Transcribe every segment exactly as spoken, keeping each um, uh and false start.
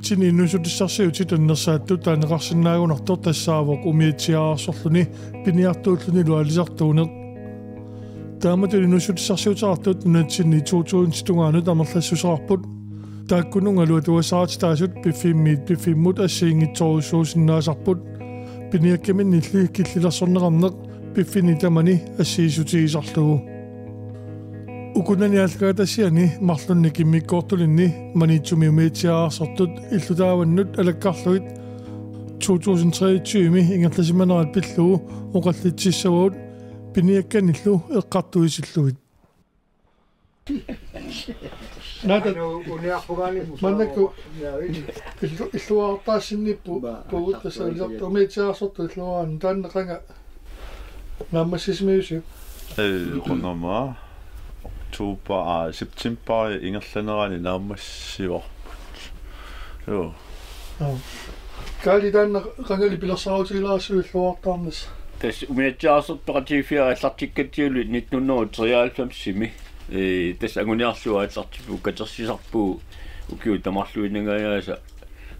Tini inuussutissarsiutit annersaattut taaneqarsinnaagunartoq tassaavoq umiatsiaararsorluni piniartuullunilu aalisartuuneq. Taamatut inuussutissarsiuteqartut nunatsinni to tusind tungaanut amerlassuseqarput. Taakkununngalu atugassarititaasut piffimmiit piffimmut assigiinngitsorujussuusinnaasarput. Piniakkaminnilli killilersorneqarneq piffini tamani assigiissutigisarlugu. Ukunani aallakaatitassiani marlunnik immikkoortulinni Maniitsumi umiatsiaararsortut illutaavannut alakkarlugit to tusind treogtyve ingerlasimanerat pillugu oqallitsissavagut piniakkanillu eqqartuisillugit. Naata Anu uniarpugaani maannakkut illu-, illuartaassinniippu-, pugut tassa umiatsiaararsortut illuaraanni taanna qanga naammassisimiusi? Ee, qunama. Oktober, aa, september ingerlanerani naammassivarput. Joo. Aa. Kaali taanna qangali pilersaarutigilaarsiuk illuartaarnissaq? Tassa umiatsiaararsortut peqatigiiffiat aallartikkatsigu nitten hundrede og treoghalvfems-imi. Ee, tassa anguniarlugu aallartippugut, katersisarpugut ukiut tamarluinnaasa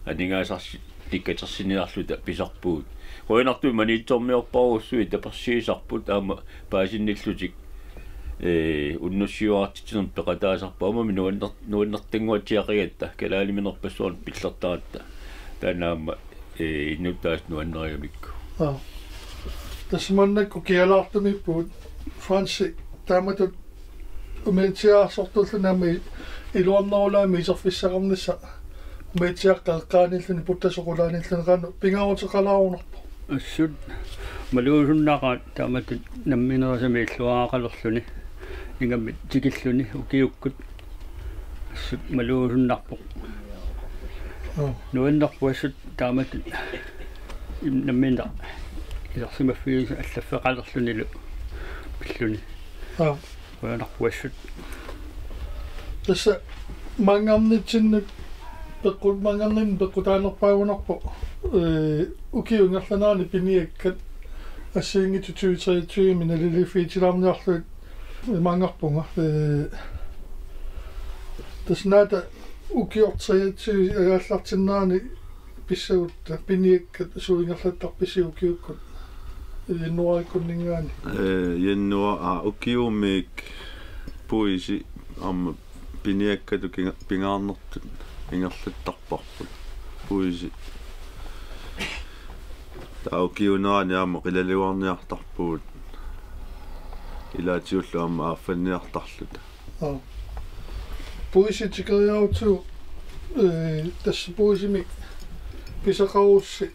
aningaasarsiornertik katersiniarluta pisarpugut. Qujanartumik Maniitsormiorparujussuit tapersiisarput aamma paasinnillutik, ee, unnussiuaartitsinermik peqataasarput, aammami nuanner-, nuannertannguatsiaqigakku kalaaliminerpassuarnik pillertaratta. Taanna aamma, ee, innuttaasut nuannerigamikku. Aa. Tassa maannakkut kialaartumiippugut Fransi taamatut umiatsiaararsortuulluni aamma iluarnerulaamik iserfissaqarnissaq umiatsiaqqap eqqaaniilluni puttasoqulaaniilluni qanoq pingaaruteqalaarunarpoq? Assut malugusunnaqaaq taamatut nammineersamik illuaraqalerluni ingammik tikilluni ukiukkut. Assut malugusunnarpoq. Aa. Nuannerpoq assut taamatut im-, nammineq isersimaffigisoq allaffeqalerlunilu pilluni. Aa. Qujanarpoq assut. Tassa maanngarnitsinnut peqqu-, maanngarninnut peqqutaanerpaagunarpoq, ee, ukiup ingerlanerani piniakkat assigiinngitsut tyve treogtyve-mi naliliiffigilaarniarlugit imaanngorpunga. Ee, tassa Naata ukioq treogtyve aallartinnerani pissagutta piniakkat suut ingerlattarpisi ukiukkut januaarikkunninngaanniit? Ee, januar-, aa, ukiumiit puisi aamma piniakkat ukiga-, pingaarnertut ingerlattarparput. Puisi. Taava ukiup neriani aamma qilalugarniartarpugut. Ilaatigullu aamma aaffanniartarluta. Aa. Puisi tikeriarutsigu, ee, tassa puisimik pisaqarussi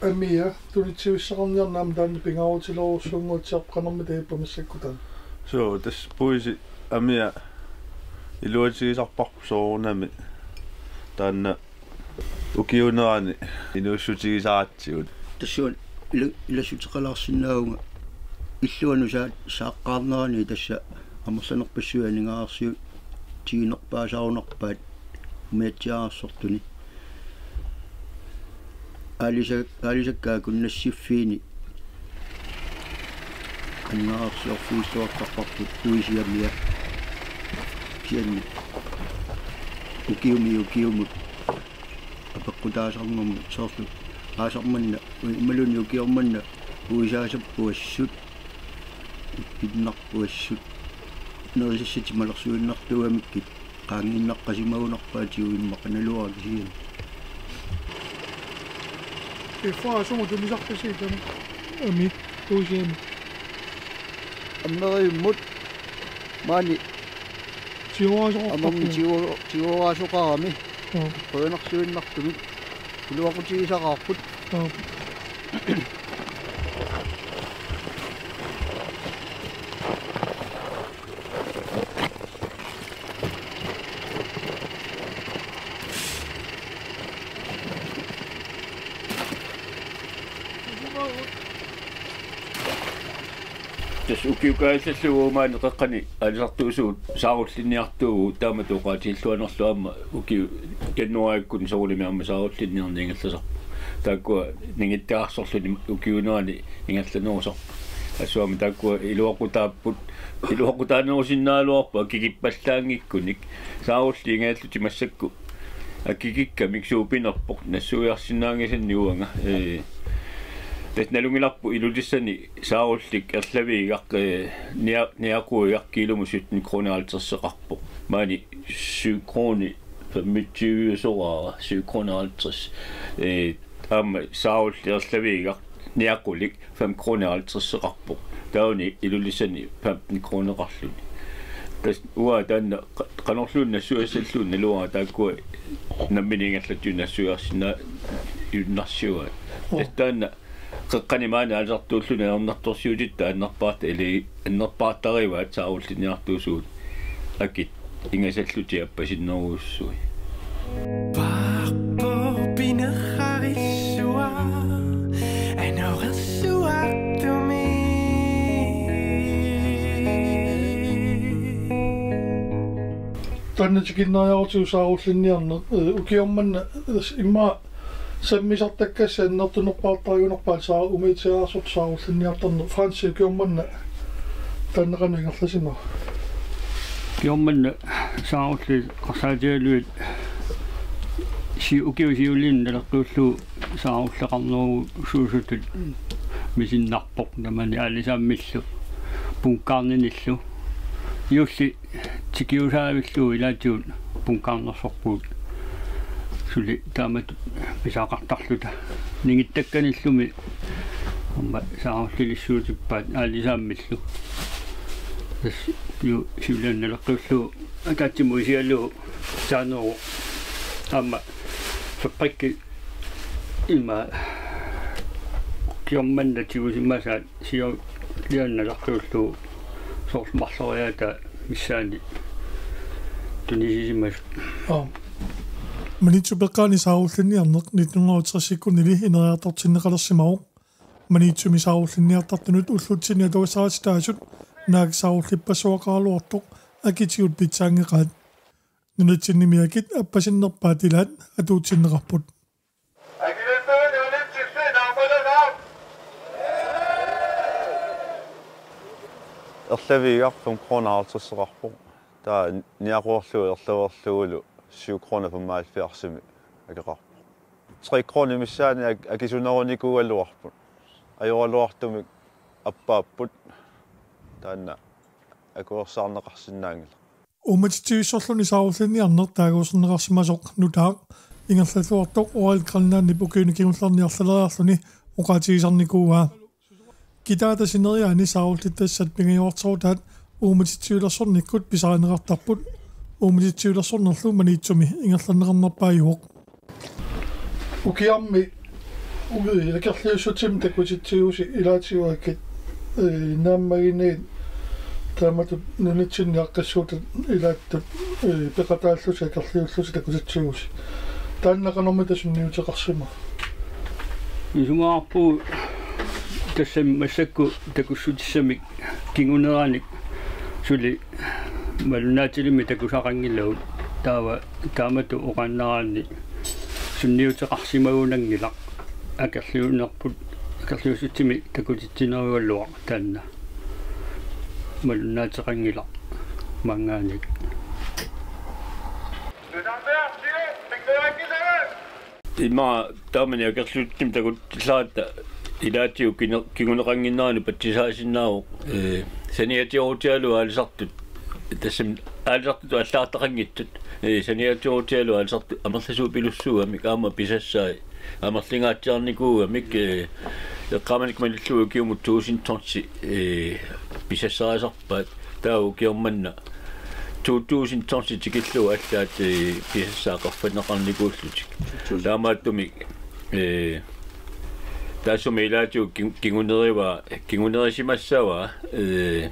amia tunitsivissaqarniarneq aamma taanna pingaarutilerujussuannguatsiarpoq, qanormi taava ippa massakkut taanna? Suu, tassa puisi amia iluatigisarparput soorunami taanna ukiup neriani inuussutigisaratsigu. Tassuuna ila-, ilassuteqalaarsinnaavunga illuanut saa-, saaqqaarnerani tassa amerlanerpassuit aningaasarsiutiginerpaasarunarpaat umiatsiaararsortuni. Aalisa-, aalisakkat akunnassiffiini aningaasarsiorfigissuartarparput puisi amia. Kisianni ukiumiit ukiumut apeqqutaasarnermut soorlu aasaq manna, imaluunniit ukioq manna puisaasarput assut, ippinnarput assut, nerisassatit malersuinnartuugamikkit qaangiinnaqqasimagunarpaatigut immaqa naluara kisianni. Iffaa sumut tunnisarpisi taanna? Ami, puisi ami. Ammerivimmut maani tigooraasoqarami. Amermi tigo-, tigooraasoqarami. Aa. Qujanarsuinnartumik. Iluaqutigisaqaarput. Aa. Tassa ukiup kaajallallugu maani qeqqani aalisartuusugut saarullinniartuuvugut, taamatut oqaatigilluanerlu aamma ukiup januaarikkunni soorunami aamma saarullinniarneq ingerlasarpoq. Taakkua ningittaarsorluni ukiup neriani ingerlanerusarput. Assut aamma taakkua iluaqutaapput, iluaqutaanerusinnaagaluarput akikippallaanngikkunik. Saarulliit ingajallutik massakkut akikikkamik suupinerpoq nassuiarsinnaanngisannik uanga. Ee, tassa nalunngilarput Ilulissani saarullik erlaviigaq, ee, nia-, niaquigaq kiilumut sytten kroner halvtredseqarpoq. Maani syv kroner femogtyve soraara, syv kroner halvtreds. Ee, aamma saarullik erlaviigaq niaqulik fem kroner halvtredseqarpoq. Taavani Ilulissani femten kroneqarluni. Tassa uanga taanna qa-, qanorluunniit nassuiassalluunniit naluara taakkua nammineq ingerlatsinnut nassuiarsinnaajunnaarsivaat. Tassa taanna qeqqani maani aalisartuulluni ajornartorsiutitta annerpaarta-, ili annerpaartarivaat saarullinniartuusugut akit ingasallutik appasinnerujussuit. Paarpooq pinerrarissua anorersuartumi. Taanna tikinnariarutigu saarullinniarneq, ee, ukioq manna, ee, immaqa sammisartakkassi annertunerpaartarigunarpaat saa-, umiatsiaarsortut saarullinniartarneq. Frans, ukioq manna taanna qanoq ingerlasimava? Ukioq manna saarulliit eqqarsaatigalugit si-, ukiut siuliini naleqqiullugu saarulleqarnerusuusutut misinnarpoq taamani aalisaammillu punkkaarninillu. Juulli tikiusaavillugu ilaatigut punkkaarnersorpugut. Suli taamatut pisaqartarluta. Ningittakkanillumi aamma saarullilissuutippaat aalisaammillu. Tassa ukiut siuliani naleqqiullugu ataatsimut isigalugu saaneruvoq. Aamma fabrikki ima ukioq manna tigusimasaat siuliani naleqqiullugu soorlu marloriaataa missaani tunisisimasut. Aap. Maniitsup eqqaani saarullinniarneq nitten hundrede og tres-ikkunili ineriartortinneqalersimavoq. Maniitsumi saarullinniartartunut ullutsinni atugassaraatitaasut naak saarullippassuaqaraluartoq akitigut pitsaanngeqaat. Nunatsinnimi akit appasinnerpaat ilaat atuutsinneqarput. Erlaviigaq fem kroner halvtredseqarpoq. Taava niaquerlugu erlaveerlugulu syv kroner femoghalvfjerdsimi akeqarpoq. Tre kroner missaani ak-, akisunerunikuugaluarput. Ajoraluartumik appaapput. Taanna akuersaarneqarsinnaanngilaq. Uummatitsivissorluni saarullinniarneq taaguuserneqarsimasoq nutaaq ingerlalluartoq Royal Greenlandip ukiuni kingullerni arlaleriarluni oqaatigisarnikuuaa. Kitaata sineriaani saarullittassaat pingajuarterutaat uummatitsivilersornikkut pisarineqartarput. Uummatitsivilersornerlu Maniitsumi ingerlanneqarnerpaajuvoq. Ukiarmi uki akerliussutsimik takutitsigusi ilaatigut akit, ee, naammaginerit taamatut nunatsinni aaqqissuutat ilaattut, ee, peqataallusi akerliullusi takutitsigusi. Taanna qanormita sunniuteqarsimava? Isumaqarpugut tassami massakkut takussutissamik kinguneranik suli malunnaatilimmik takusaqanngilagut, taava taamatut oqaannaraanni sunniuteqarsimagunanngilaq, akerliunerput akerliussutsimik takutitsinerugaluaq taanna malunnaateqanngilaq maanngaanniit. Ima taamani akerliussutsimik takutitsillaratta ilaatigut kine-, kinguneqannginneranut patsisaasinnaavoq, ee, saniatigerutigalugu aalisartut, tassami aalisartutut allagartaqanngitsut, ee, saniatigerutigalugu aalisartut amerlasuupilussuugamik aamma pisassai amerlingaatsiarnikuugamik, ee, eqqaamanikkut malillugu ukiumut tusind tonsi, ee, pisassarisarpaat. Taava ukioq manna to tusind tonsi tikillugu allaat, ee, pisassaat qaffanneqarnikuullutik. Taamaattumik, ee, taassuma ilaatigut kin-, kingunerivaa, kingunerisimassavaa, ee,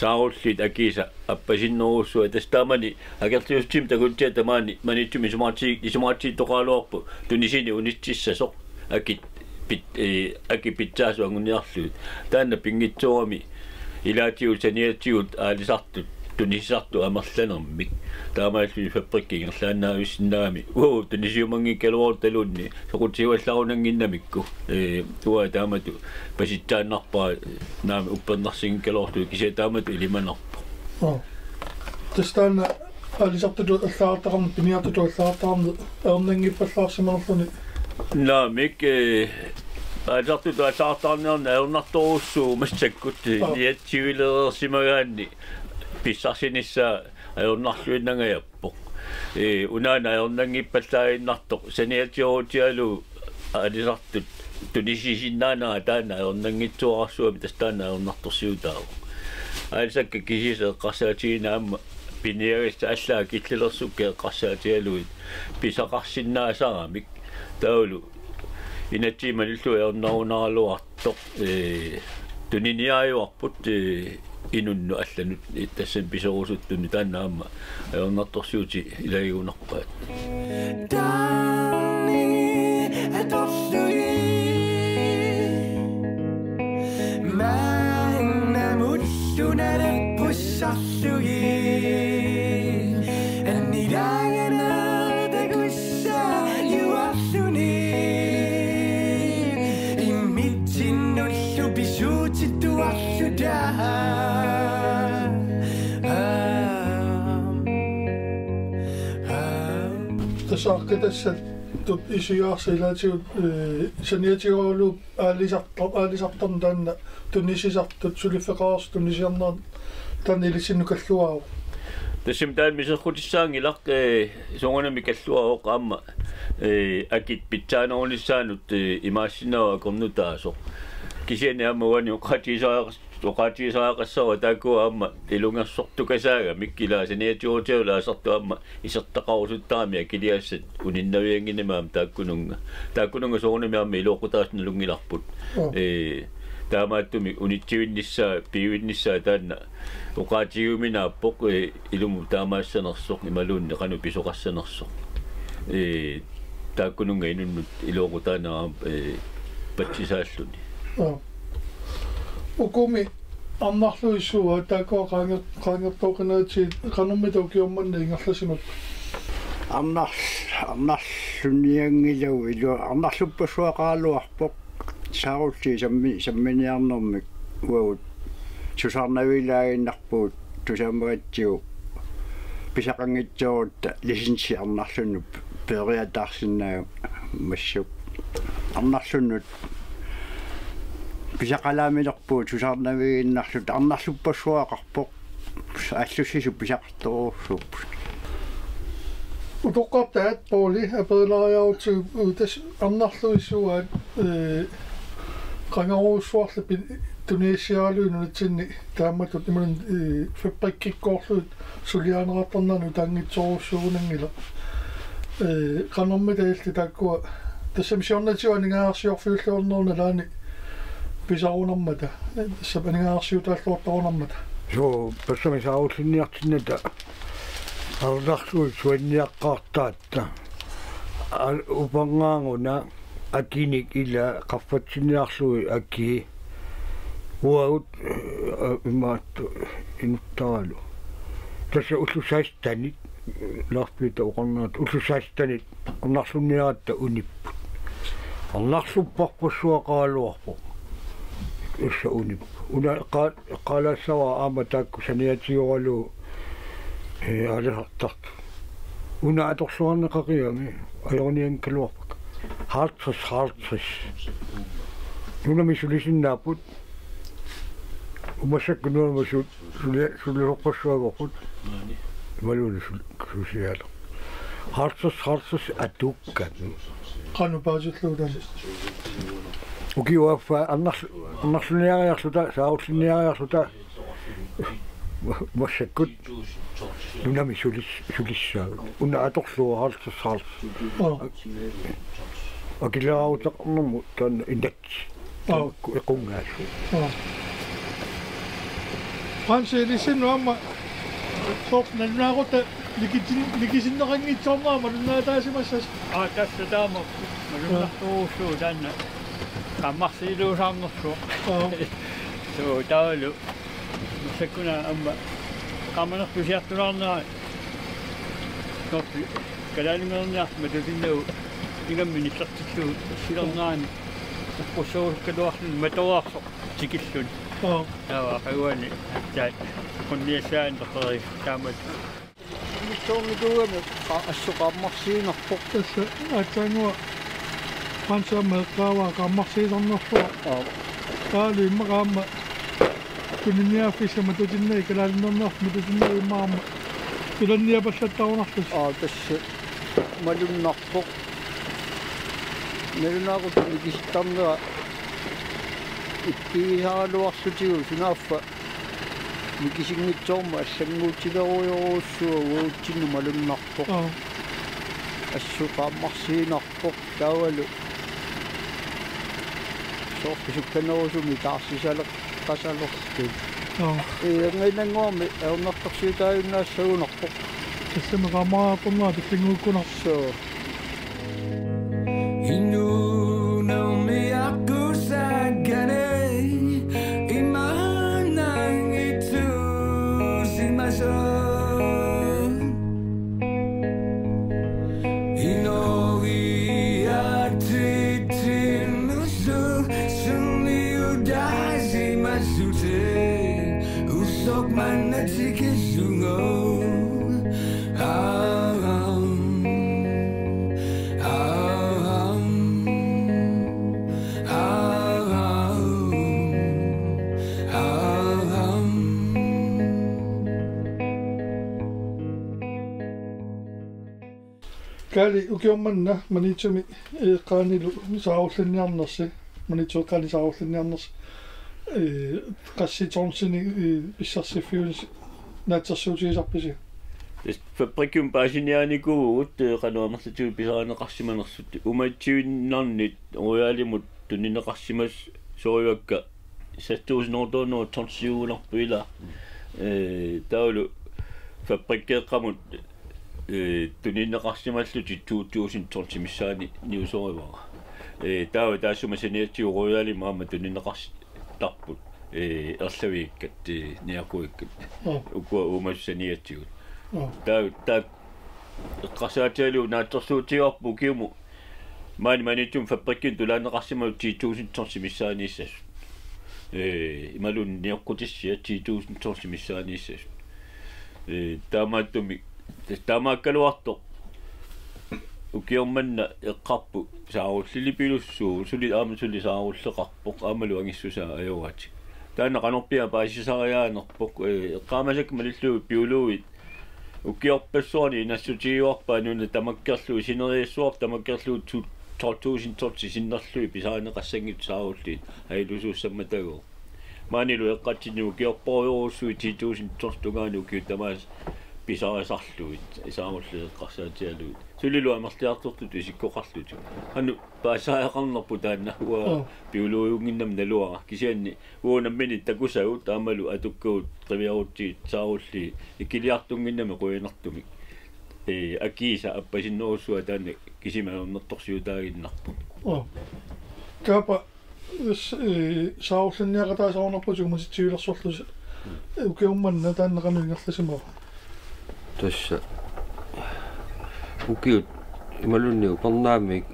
saarulliit akiisa appasinnerujussuat. Tassa taamani akerliussutsimik takutitsigatta maani Maniitsumi isumaqati-, isumaqatigiittoqaraluarpoq tunisinik unitsissasoq. Akit pit-, ee, akit pitsaasoq anguniarlugit. Taanna pinngitsoorami ilaatigut saniatigut aalisartut tunisisartut amerlanermik. Taamaalilluni fabrikki ingerlaannaavissinnaagami. Uagut tunisiumanngikkaluarutaluunniit soqutigivallarunannginnamikku. Ee, uanga taamatut pasitsaannarpara naamik uppernarsinngikkaluarlugu kisianni taamatut ilimanarpoq. Oo. Tassa taanna Aalisartutut allagartaqarneq, piniartutut allagartaqarneq ajornanngippallaarsimanerluni. Naamik, eh, aalisartutut allagartaqarniarneq ajornartorujussuuvoq massakkut, eh, Aa. niatsivilereersimagaanni pissarsinissaa ajornarluinnangajappoq. Ee, unaana ajornanngippallaannartoq saniatigoorutigalugu aalisartut tunisisinnaanera taanna ajornanngitsuararsuarmik, tassa taanna ajornartorsiutaavoq. Aalisakkat kisiisa eqqarsaatigineq aamma piniagassat allaat killilersukkat eqqarsaatigalugit pisaqarsinnaasaramik taavalu inatsimmillu ajornarunaraluartoq, ee, tuniniaajuarput, ee, inunnut allanut, ee, tassani pisorusuttuni taanna aamma ajornartorsiutit ilagigunarpaat. Taanni atorlugit maannamullu nalerpussarlugit annilaanganeq takussaajuarluni immitsinnullu pisuutittuarluta. Tassa aqqutassat tut isigaarsi ilaatigut, ee, saniatigoorlugu aalisartar-, aalisartarneq taanna tunisisartut, suliffeqareersut tunisiarnerat taanna ilissinnut kalluaavoq. Tassami taanna miserrutissaanngilaq, ee, soorunami kalluaavoq aamma, ee, akit pitsaanerunissaannut, ee, imaassinnaavoq akornutaasoq. Kisianni aamma uani oqaatigisariaqas-, oqaatigisariaqassavara taakku aamma ilungersortukasaagamik, ilaa saniatigoorutigalugu aalisartut aamma isertaqarusuttaramik akiligassat uninnaviannginnamik aamma taakkununnga. Taakkununnga soorunami aamma iluaqutaasut nalunngilarput. Joo. Ee, taamaattumik unitsivinnissaa, piuinnissaa taanna oqaatigiuminaappoq, ee, ilumut taamaassanersoq imaluunniit qanoq pisoqassanersoq. Ee, taakkununnga inunnut iluaqutaanera aamma, ee, patsisaalluni. Joo. Ukumi arnarluissuuaat taakkua qaange-, qaangertooqinaatigit qanormita ukioq manna ingerlasimapput? Arnar-, arnarlunianngilagut ilu-, arnarluppassuaqaraluarpoq saarulliit sammi-, samminiarnermik uagut susarnavigilaaginnarpugut tusaammagatsigu pisaqanngitsoorutta licensi arnarlunnut peeriataarsinnaagamik massakkut. Arnarlunnut pisaqalaamilerpugut susarnavigiinnarluta arnarluppassuaqarpoq. Aallussisut pisaqartorujussuupput. Utoqqartaat Pouli aperilaariarutsigu, tassa arnarluissuuaat, ee, qangarujussuarli pin-, tunisassiaralugu nunatsinni taamatut imaluunniit, ee, fabrikkikkoorlugit suliarineqartarnerat utaanngitsorujussuugunanngilaq. Ee, qanormita illit taakkua tassami siornatigut aningaasarsiorfiulluarnerup nalaani pisarunarmata, ee, tassami aningaasarsiutaalluartarunarmata? Suu, tassami saarullinniartinnata arnarlugit suanniaqqaartaatta. Al-, upangaanguna akinik ila qaffatsinniarlugit aki uagut, ee, imaattoq inuttaralu. Tassa ullut sekstenit, Lars Peter oqarnerata, ullut sekstenit arnarlunniaratta unipput. Arnarlupparpassuaqaraluarpoq. Tassa unipput. Una qa-, qalaassavara aamma taakku saniatigooralugu, ee, aalisartartut. Una atorluarneqaqigami ajornianngikkaluarpakka. Halvtreds, halvtreds. Nunami sulisinnaapput. Massakkut nunami suli-, sulisorpassuaqarput. Imaluunniit sul-, susialu. Halvtreds, halvtreds atukkami. Qanoq paasillugu taanna? Ukiup affaa arnarl-, arnarluniariarluta, saarullinniariarluta. Massakkut nunami sulis-, sulissaagut. Una atorlugu halvtreds, halvtreds. Aa. Akileraarutaqarnermut taanna inatsit. Aa. Tamakku equnngaassuu. Aa. Hansi, ilissinnut aamma soorlu nalunaaqutaq nikitin-, nikisinneqanngitsoornera malunnaataasimassasut. Aa, tassa taama malunnartorujussuuvoq taanna. Qaammarsiiluusaarnersuaq. Aa. Suu, taavalu. Massakkuna aamma qaamanerpit pisiartulaarnera soorlu kalaaliminerniartut matusinnagu ingammik nillertillugu silernerani eqqussorusukkaluarluni matoraarsoq tikilluni. Aa. Taava aqaguani aatsaat qunniassaanneqeri taamatut. Soormituugami qa-, assut qaammarsiinarpoq. Tassa aatsaannguaq Hans aamma eqqaavaa qaammarsiisarnerlunga. Aap. Taavalu immaqa aamma tuniniaaffissat matutinnagu, kalaalinnerniarfik matutinnagu immaqa aamma tulanniapallattarunarlusi. Aap, tassa malunnarpoq. Nalunaaqutaq mikisittarnera ippigisaraluarlutigu sunaaffa mikisinngitsoormat allannguutilerujorujussuuvoq uagutsinnut malunnarpoq. Aap. Assut qaammarsiinarpoq taavalu soorlu sukkanerusumik taarsisaleqqasalertut. Aap. Ee, anginnannguarmi ajornartorsiutaajunnaassagunarpoq. Tassami qaammareertornera tullinnguukkunarpoq. Suu. Inuunermi aqqusaaqqani imaannaanngitsuusimasoq. Inooriaatitsinnusu sunniutaasimassutit usoq manna tikissuugut. Aam, aam, aam, aam. Kaali, ukioq manna Maniitsumi eqqaanilu saarullinniarnersi, Maniitsup eqqaani saarullinniarnersi, ee, qassit tonsinik, ee, pissarsiffiusi naatsorsuutigisarpisi? Tassa fabrikkimi paasiniaanikuuvugut, ee, qanoq amerlatigut pisarineqarsimanersut. Uumatsiinnarnit Royalimut tunineqarsimasoq soorlu uanga seks tusind otte hundrede tonsiugunarpoq ilaa. Ee, taavalu fabrikkeeqqamut, ee, tunineqarsimallutik to tusind tonsit missaanni niusorivara. Ee, taava taassuma saniatigut Royalimut aamma tunineqartarput, ee, erlavigikkat, ee, niaquikkat. Aap. Ukua uumasut saniatigut. Aap. Taava, taava eqqarsaatigalugu naatsorsuutigaarput ukiumut maani Maniitsumi fabrikkini tulaanneqarsimasoq ti tusind tonsit missaaniissasut. Ee, imaluunniit nioqqutissiat ti tusind tonsit missaaniissasut. Ee, taamaattumik, tassa taamaakkaluartoq ukioq manna eqqarput saarullilipilussuuvoq, suli aamma suli saarulleqarpoq, aammalu angissusaa ajoratik. Taanna qanorpiaq paasisariaanerpoq, ee, eqqaamasakka malillugit biologit ukiorpassuarni inassutigiuarpaat nuna tamakkerlugu, sineriassuarput tamakkerlugu tu-, tolv tusind tonsit sinnerlugit pisarineqassanngitsut saarulliit ajuusuussammatagooq. Maanilu eqqatsinni ukiorparujorujussuit ti tusind tonsit tungaanut ukiut tamaasa pisarisarlugit, saarulliit eqqarsaatigalugit. Sulilu amerliartortutut isikkoqarlutik. Qanoq paasisariaqarnerput taanna, uanga, aap, biologiunnginnama naluara. Kisianni uagut nammineq takusagut aammalu atukkagut qiviarutsigit saarulliit ikiliartunnginnamik qujanartumik. Ee, akiisa appasinnerussuaq taanna kisimi ajornartorsiutaaginnarpoq. Aap. Kaapa, tassa, ee, saarullinniaqataasarunarputit uumatitsivilersorlusi. Ukioq manna taanna qanoq ingerlasimava? Tassa ukiut imaluunniit upernaamik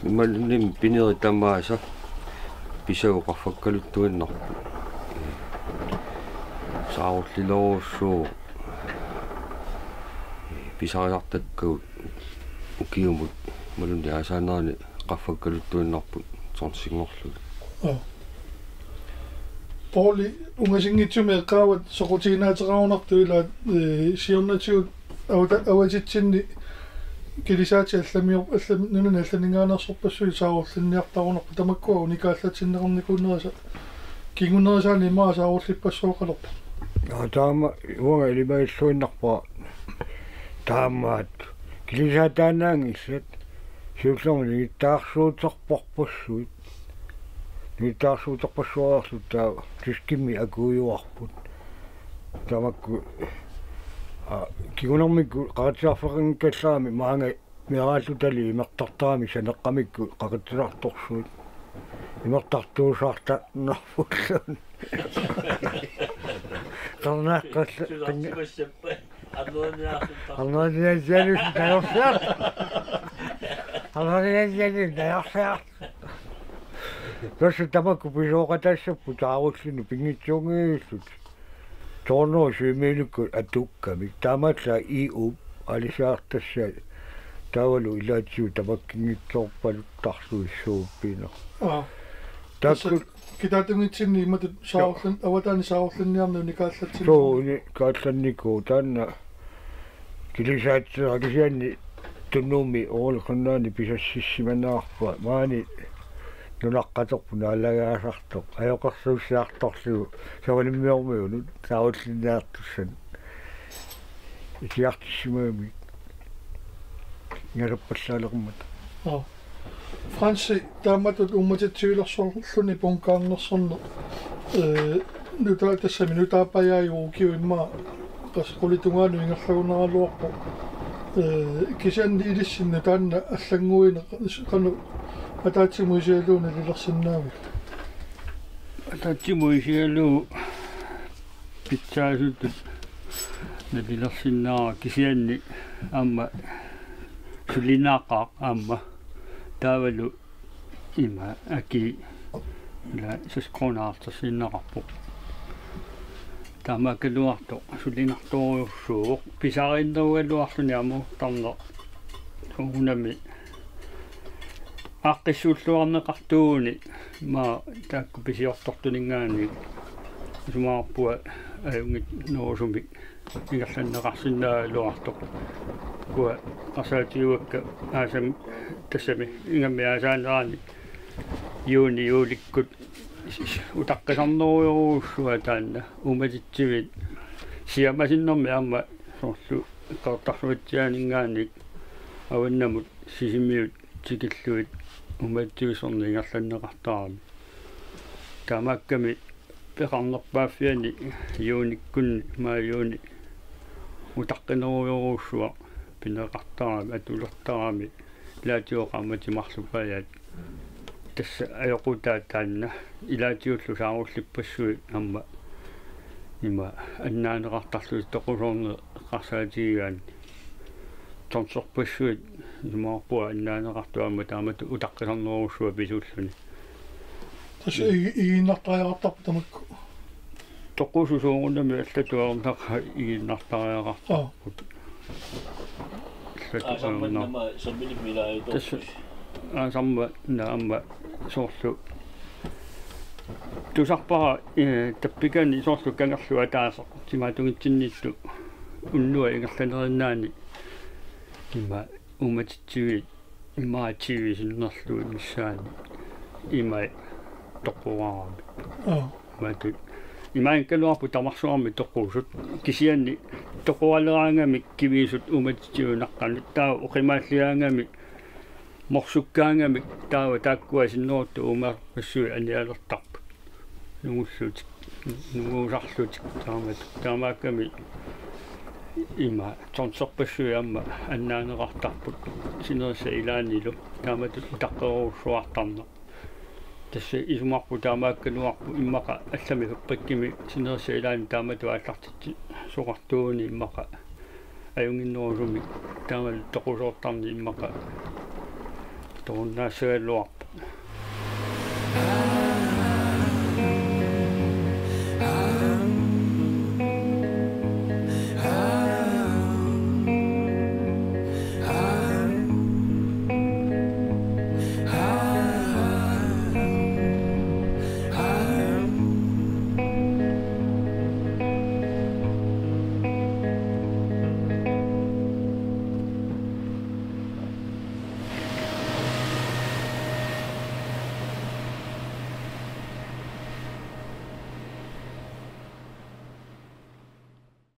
imaluunniit pinerit tamaasa pisagut qaffakkaluttuinnarput. Saarullilerujussuuvoq pisarisartakkagut ukiumut imaluunniit aasaanerani qaffakkaluttuinnarput tonsinngorlugit. Aap. Pouli, ungasinngitsumik eqqaavat soqutiginaateqarunartoq ilaa, ee, siornatigut avata-, avatitsinni kilisaatit allamior-, allam-, nunani allaninngaanneersorpassuit saarullinniartarunarput, tamakkua unikaallatsinneqarnikuunerisa kingunerisaanik immaqa saarullippassuaqalerpoq. Aa, taama uanga ilimagilluinnarpara taamaat kilisaataannaanngissat siullermik nigittaarsuuterparpassuit. Nigittaarsuuterpassuariarlutik taava tyskimik akuujuarput. Tamakku, aa, kingunermikkut qaqitsisarfeqanngikkallarami maanga meeraallutali imertartaramik saneqqamikku qaqitsisartorsuit. Imertartuusaartarnerpulluunniit. Qarnaaqqallu-, qinna-, Arnariaasiallusi tajorsiaq. Arnariaasiallusi tajorsiaq. Tassa tamakku pisooqataassapput taarullinut pinngitsuunngillutik. Toornerup syvmilikkut atukkamik. Taamaallaat I U aalisaartassat taavalu ilaatigut tamakkinngitsoorpaluttarluissuuppinaq. Aa. Tassa taakku kitaatunngitsinni imatut saarullan-, avataani saarullinniarneq unikaallatsinni. Suu, unikaallannikuuvoq taanna. Kilisaatsera kisianni Tunumi oorliqunnaani pisassissimannaarpunga maani nunaqqaterput naalagaasartoq. Ajoqersuussiartorlugu Savalimmiormiunut saarullinniartussanut. Itigartissimagamik ingasappallaalermat. Aa. Fransi, taamatut uummatitsivilersorluni punkaarnersorneq, ee, nuta-, tassami nutaapajaajuvoq ukiut immaqa qas qulit tungaanut ingerlagunaraluarpoq. Ee, kisianni ilissinnut taanna allannguineq qanoq ataatsimut isigalugu nalilersinnaaviuk? Ataatsimut isigalugu pitsaasutut nalilersinnaavara kisianni aamma sulinaqaaq aamma taavalu ima aki ila seks kroner aallartiinnarpoq. Taamaakkaluartoq sulinartorujussuuvoq pisariinnerugaluarluni amuuttarneq soorunami aaqqissuulluarneqartuuguni ima taakku pisiortortuninngaanniit isumaqarpunga ajunnginnerusumik ingerlanneqarsinnaagaluartoq. Ukua eqqarsaatigivakka aasami tassami ingammik aasaanerani juuni juulikkut utaqqisarnerujorujussuaq taanna uummatitsivit siammasinnermi aamma soorlu eqqartorluatsiaaninngaanniit avannamut Sisimiut tikillugit uummatitsivissorneq ingerlanneqartarami. Taamaakkami peqarnerpaaffiani juunikkunni maajuuni utaqqinerujorujussuaq pineqartarami atulertarami ilaatigut qaammatit marlupajaat. Tassa ajoqutaa taanna ilaatigullu saarullippassuit aamma ima annaaneqartarlutik toqusoorneq eqqarsaatigigaanni. Tonserpassuit isumaqarpunga annaaneqartut aamma taamatut utaqqisarnerujussuaq pisuulluni. Tassa igi-, igiinnartariaqartarput tamakku. Toqusut soorunami allatut ajornaqaat igiinnartariaqartarput. Aa. Allatut ajornaq. Aasarmanna aamma sammilimmi ilaajutorput. Tassa aasarmanna aamma soorlu tusarpara, eh, tappikani soorlu kangerluup ataaseq timaatungitsinniittoq unnuaq ingerlanerinnaani ima uummatitsivit imaattuuisinnerlugit missaani imai toqorarami. Aa. Imaattoq. Imaanngikkaluarpoq tamarsuarmi toqusut. Kisianni toqoraleraangamik kiviisut uummatitsiviunaqqanut. Taava oqimaalligaangamik morsukkaangamik taava taakkua sinneruttut uumaarpassuit anialertarput. Nungullutik, nunguusarlutik taamatut. Taamaakkami ima tonserpassuit aamma annaaneqartarput sinerissap ilaanilu taamatut utaqqerujussuartarneq. Tassa isumaqarpoq taamaakkaluarpoq immaqa allamik fabrikkimi sinerissap ilaani taamatut aallartitsisoqartuuguni immaqa ajunnginnerusumik taamalu toqusoortarneq immaqa toqunnaassagaluarpoq.